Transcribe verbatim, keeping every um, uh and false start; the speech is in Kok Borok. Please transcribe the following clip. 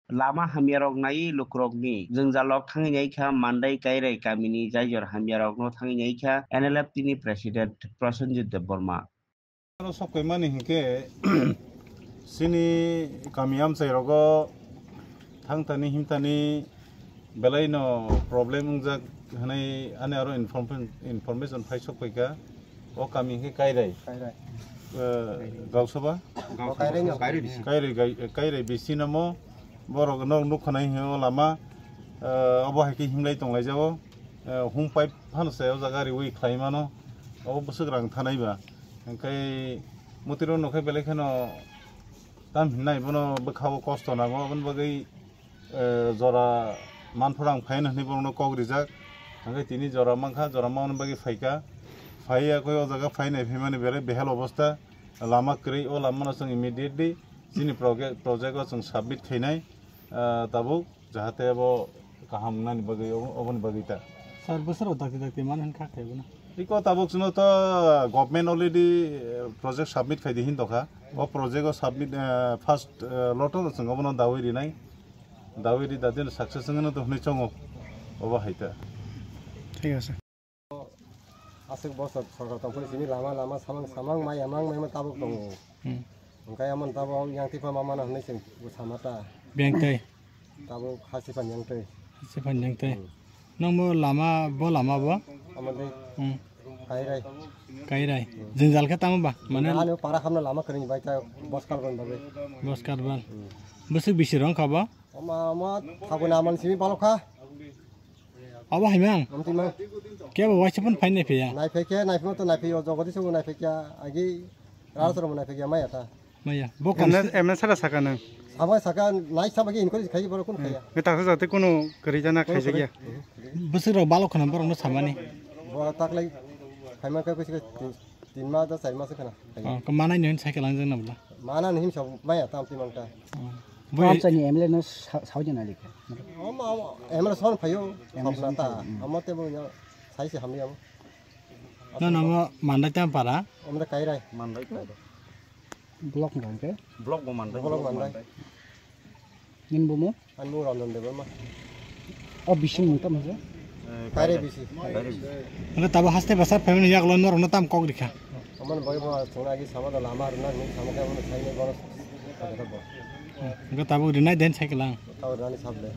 lama hamyarok naiwi lukurokni jwngjalrok thangwi naikha Mandai Kairai kamini jaijor hamyarokno thangwi naikha N L F T ni President Prosenjit Debbarma. Aro sokphaimani hinkhe chini kami amchairogo thangthani himthani belaino problem wngjak hwnwi ani aro inform-, information phai sokphaikha. O kami hinkhe Kairai. Kairai. Eh, Gausaba? Gausaba. Kairai no. Kairai bisi. Kairai gai-, Kairai bisi namo borok nok nukhanai hinkhe o lama, eh, obo hai khe himlai tonglaijao. Eh, hum pipe phano se o jaga riwi khlai mano. Obo bwswk rang thanai ba. Hinkhe motiro nokhe belai kheno tam hinnai bono bwkhao kosto nango, aboni bagwi, eh, jora manphorang phaino hinwi borokno kok rijak. Hinkhe tini jora mankha, jora manani bagwi phaikha. Phaiya khe o jaga phainai phaimani belai behal obostha, lama kwrwi, o lamano chwng immediately chini proge-, project o chwng submit khainai, ah, tabuk. Jahate abo kaham wngnani bagwi, obo-, oboni bagwi ta. Sir, bwswk rok dakti dakti mano hwn kha khe bono. Iko tabuk chwngno to government already, eh, project submit khai di hin tokha. O project o submit, eh, first, eh, lot o chwng obono dawi rinai. Dawi ri dadin success wngno to hwnwi chongo. Obo hai ta. Thik ase. Aswk bosor sorkar tongphuru simi lama lama samang samang maya mang maya tabuk tongo. Hmm. Hwnkhe amon tabuk yang tipha ma mano hwnwi chwng bwsa mata. Biyang tei? Tabuk hasi pan yang tei. Hasi pan yang tei. Hmm. Nang bo lama, bo lama bo? Amon tei. Hmm. Kairai. Kairai. Hmm. Jwngjal khe tamo ba? Mane ano para khamna lama kwrwini bai ta Boskarbal bagwi. Boskarbal. Hmm. Bwswk bisi rong kha bo? Oma, oma, thaguna amon simi balokha. Abo hai mang? Amtwi mang. Kebo waisa pun phai nai phiya. Nai phai khe, nai phai to nai phai o jogodi sobo nai phai khe, agi rara soro nai phai khe maya ta. Maya. Bo kon emna, emna sara saka nang. Abo saka nai saba khe encourage khai boro kun khaya. Nge taksa jate kono kwrwi jana khai jagya. Bwswk rok balok khana borok no samani. Bo taklai khai man khe kusi tin, tin mas da char mas khana. Oh, ko manai ni hwn cycle ang jang na bla. Mana ni himsa maya tam ti mangta. Oh. Bo amchani M L A no sa-, saudi na likha. Omo, omo, M L A son phayo, M L A son phayo, hmm. Omo te bo nya sai se hamya. Na namo Mandai tam para? Omo da Kairai. Mandai Kairai. Block mo ke? Block bo Mandai. Block Mandai. Nini bumo? Ani bumo Ranjan Debbarma. O bisi mung tamo se? Eh, Kairai bisi. Kairai bisi. Hwnkhe tabo haste bwsar phaimani yagulo norokno tam kok rikha. Oman bai bo chwngno agi sama da lama rwna hinwi sama khe omono sainai bono sakha bo. Hwnkhe tabuk rinai den cycle ang. Tabuk rinani sable.